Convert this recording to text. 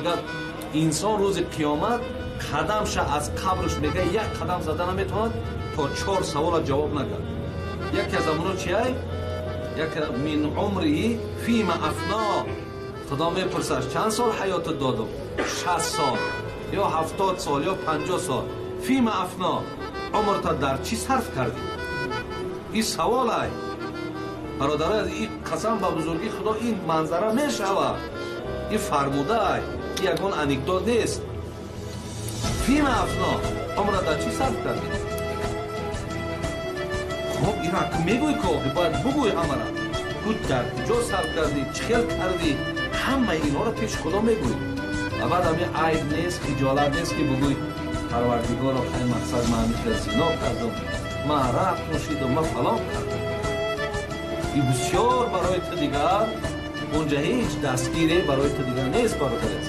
Мегӯяд, инсон рӯзи қиёмат қадамша аз қабрш, мега, як қадам зада наметавонад, то чор савола ҷавоб накард. Яке аз амоно чиай? Яке мин умриҳи фима афно. Худо мепурсад: чанд сол ҳаётат додум? 60 сол ё 70 сол ё 50 сол. Фима афно, умрта дар чӣ сарф кардӣ? Ин савол ай, бародаро. Ин қасам ба бузургии Худо, ин манзара мешавад. Ин фармудаай, ин ягон анекдот нест. Фима афно, умра дар чӣ сарф кардӣ? Хоб, ира мегӯй ки охи бояд бугӯй ҳамара ку дар куҷо сарф кардӣ, чӣ хел кардӣ, ҳамаи инҳоро пеши Худо мегӯй. Ва баъд ами айб нест, хиҷолат нест, ки бугӯй: «Парвардигоро, хай, мақсад, ман ҳамин зино кардам, ман арақ нӯшидам, ман фалон кардам». И бисёр барои ту дигар унҷа ҳеҷ дастгире барои ту дигар нест, бародари.